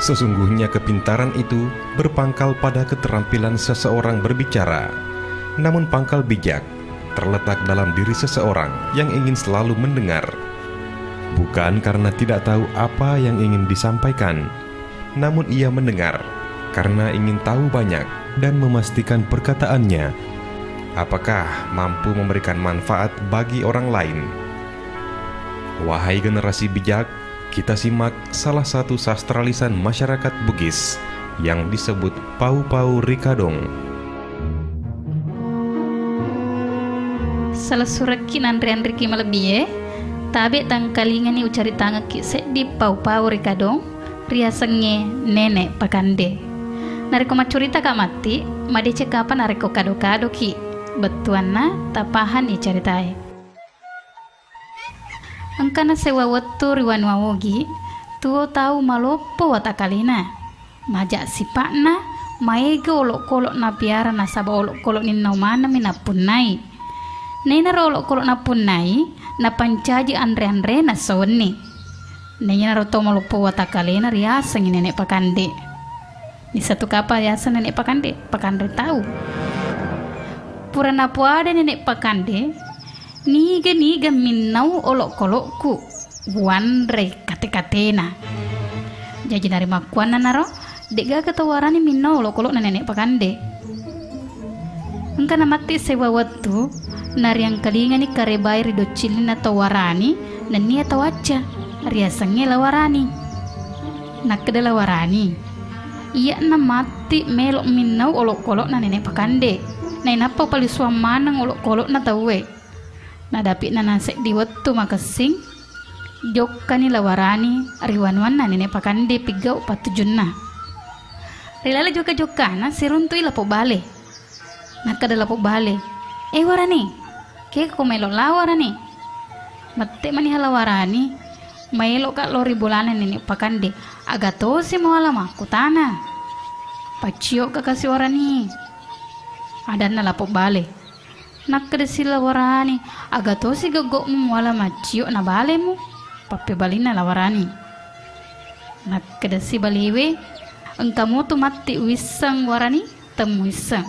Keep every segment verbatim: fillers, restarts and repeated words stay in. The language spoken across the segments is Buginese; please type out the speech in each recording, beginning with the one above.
Sesungguhnya kepintaran itu berpangkal pada keterampilan seseorang berbicara. Namun pangkal bijak terletak dalam diri seseorang yang ingin selalu mendengar. Bukan karena tidak tahu apa yang ingin disampaikan, namun ia mendengar karena ingin tahu banyak dan memastikan perkataannya apakah mampu memberikan manfaat bagi orang lain. Wahai generasi bijak, kita simak salah satu sastra lisan masyarakat Bugis yang disebut Pau-Pau Rikadong. Salessurekki nanre-anreki malebbie, tabe tangkalingani ucaritangekki seddi pau-pau rikadong riasengnge Nenek Pakande. Narekko maccuritaka matti, madeceng kapa narekko kado-kadoki, bettuanna tapahanni caritae. Engkana sewwa wettu ri wanua Ogi, tuo tau maloppo watakalena. Maja sipa'na, maega olokkolok napiara nasaba olokkolok ninnau manengmi nappunnai. Nainaro olokkolok nappunnai, napancaji anre-anrena sawenni. Nainaro to maloppo watakalena riasengngi Nenek Pakande. Nissatu kapa riaseng Nenek Pakande, pakanre tau. Pura napoada Nenek Pakande, niga-niga minnau olokkolokku, wanre kate-katena. Jaji narimakkuannanaro, de'gaga tau warani minnau olokkolokna Nenek Pakande. Engkana matti sewwa wettu, nariangkalingani karebae ri doccillinna tau warani, nennia tau acca, riasengnge La Warani. Nakkeda La Warani, iya'na matti melo minnau olokkolokna Nenek Pakande, nainappa palisuang maneng olokkolokna tauwe. Nadapi'na naseddi wettu makessing, jokkani La Warani ri wanuanna Nenek Pakande piggau pattujunna. Ri laleng jokka-jokkana siruntu'i Lapo Bale. Nakkeda Lapo Bale, "Eh Warani, kegako melo lao Warani?" Mette maniha La Warani, "Maeloka lao ri bolana Nenek Pakande, aga tosi mawala makkutana." "Pacciokka kasi Warani," adanna Lapo Bale. Nakkedasi La Warani, "Aga tosi goggo'mu muala maccio na balemu?" Pappebalinna La Warani. Nakkedasi balewe, "Engka moto matti uwisseng Warani, temmuisseng."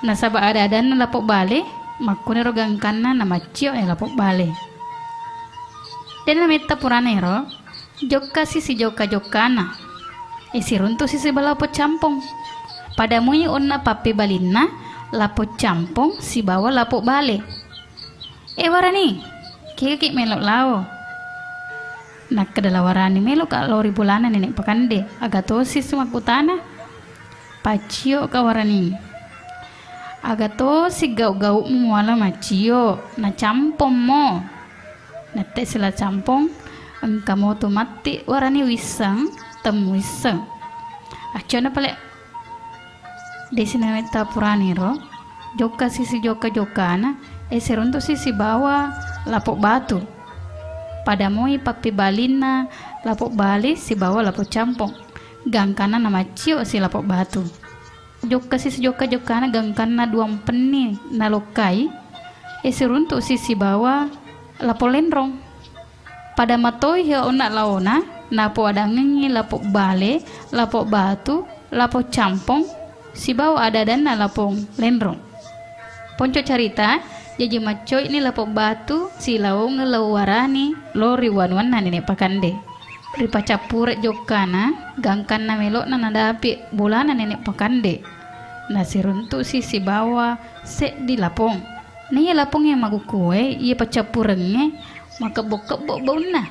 Nasaba ada-adanna Lapo Bale, makkuniro gangkanna namaccio e Lapo Bale. Dena metta purana ero, Jokkasi sijokka-jokkana. E, siruntusi sibawa Lapo Campong. Pada mui onna pappebalinna Lapo Campong sibawa Lapo Bale. "Eh Warani, kegaki melo lao?" Nakkeda La Warani, "Meloka lao ri bolana Nenek Pakande, aga tosi sumakkutana?" "Paccio ka Warani." "Aga tosi gau-gaumu muala maccio, na campongmo." Nette sila campong, engka moto matti Warani wisseng, temmuisseng. Acciona pale. Desi nametta puraniro, jokkasi sijokka-jokkana, e, siruntusi sibawa Lapo Batu. Pada moi pappebalinna Lapo Bale sibawa Lapo Campong, gangkanna namaccio si Lapo Batu. Jokkasi sijokka-jokkana gangkanna duampenni nalokkai, e, siruntusi sibawa Lapo Lenrong. Pada matoi onna laona, napoadangengngi Lapo Bale, Lapo Batu, Lapo Campong, sibawa ada-adanna Lapo Lenrong. Ponco carita, jaji maccoi'ni Lapo Batu silaongeng La Warani lao ri wanuanna Nenek Pakande. Ripacappure jokkana, gangkanna melo'na nadapi bolana Nenek Pakande. Nasiruntusi sibawa seddi lapong. Naiya lapong e magukue, iya paccappurengnge makebbo-kebbo baunna.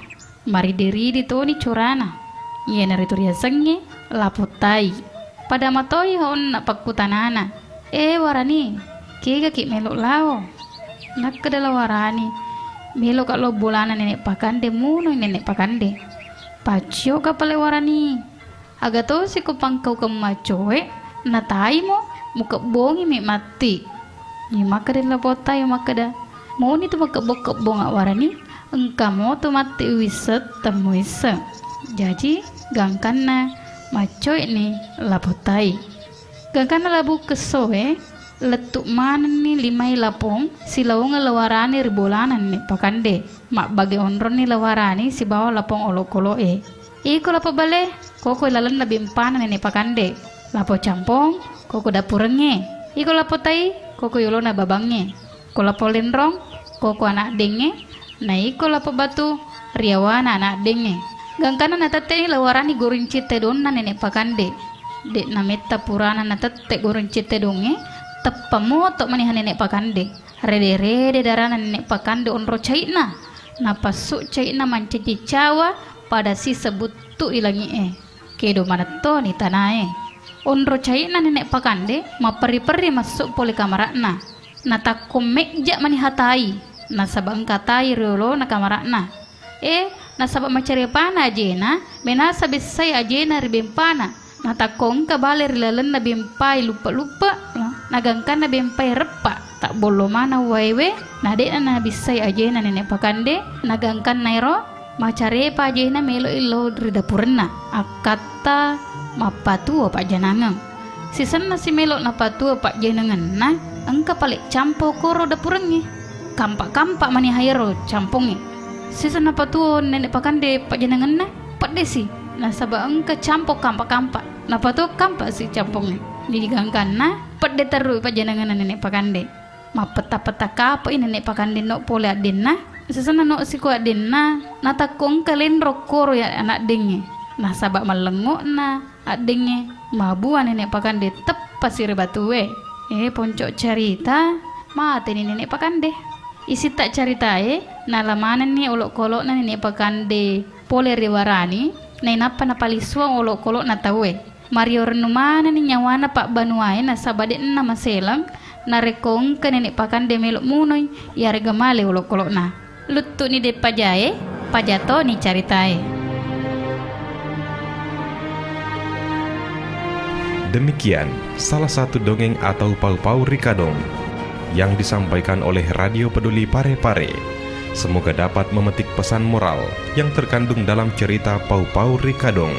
Maride-ride toni corana. Iyanaritu riasengnge Lapo Tai. Pada matoi onna pakkutanana, "Eh Warani, kegaki melo lao?" Nakkeda La Warani, "Meloka lao bolana Nenek Pakande, monoi Nenek Pakande." "Paccio ka pale Warani. Aga tosi ko pangkaukeng maccoe, na taimo, mukebbongimi matti." Iye makkeda Lapo Tai makkeda, "Moni tu makebbo-kebbonga Warani, engka moto matti uwisseng temmuisseng." Jaji gangkanna maccoe'ni Lapo Tai. Gangkanna Lapo Kessoe, lettu manenni limai lapong silaongeng La Warani ri bolana Nenek Pakande. Mabbage onronni La Warani sibawa lapong olokolo'e. Iko lapong bale, koko ilalenna bempana Nenek Pakande. Lapong campong, koko dapurengnge. Iko lapong tai, koko yolona babangnge. Ko lapong lenrong, koko anakdengnge. Na iko lapong batu, riyawana anakdengnge. Gangkanna natette'ni lawarani gorinci tedonna Nenek Pakande. De'na metta purana natette gorinci tedongnge, teppa moto maniha Nenek Pakande. Rede-rede darana Nenek Pakande onro cai'na. Napassu cai'na mancaji cawa pada sisebuttu i langi'e. Kedo manettoni tanae. Onro cai'na Nenek Pakande mapperri-perri massu pole kamara'na. Natakko mejja maniha tai, nasaba engka tai riolona kamara'na. E, nasaba macarepana ajena, menasa bessai ajena ri bempana. Natakko engka bale ri lalenna bempai luppe-luppe, nagangkanna bempai reppa, tabbollo maneng waewe, nade'na nabissai ajena Nenek Pakande, nagangkanna ero macarepa ajena melo'i lao ri dapurenna, akkatta mappatuo pajjanangeng. Sisenna simelo napatuo pajjanangenna, engka pale campo koro dapurengnge. Kampa-kampa maniha ero campongnge. Sisa napatuo Nenek Pakande pajjanangenna, peddesi, nasaba engka campo kampa-kampa. Napatuo kampa si campongnge. Jadi gangkanna, pedde terru pajjanangenna Nenek Pakande. Mappetta-petta kape'i Nenek Pakande no pole addenna. Sisenna no siko addenna, natakko engka lenro koro ya anakdengnge. Nasaba mallengngo'na addengnge, mabua Nenek Pakande teppa siri batue. E, ponco carita, mateni Nenek Pakande. Isitta caritae, nala manenni olokolo'na Nenek Pakande pole ri warani, nainappa napalisuang olokolo'na tauwe. Mario rennu manenni nyawana pabbanuae nasaba de'na maseleng, narekko engka Nenek Pakande melo munoi, iyarega male olokolo'na. Luttu'ni de pajae, paja toni caritae. Demikian salah satu dongeng atau pau-pau Rikadong yang disampaikan oleh Radio Peduli Parepare. Semoga dapat memetik pesan moral yang terkandung dalam cerita pau-pau Rikadong.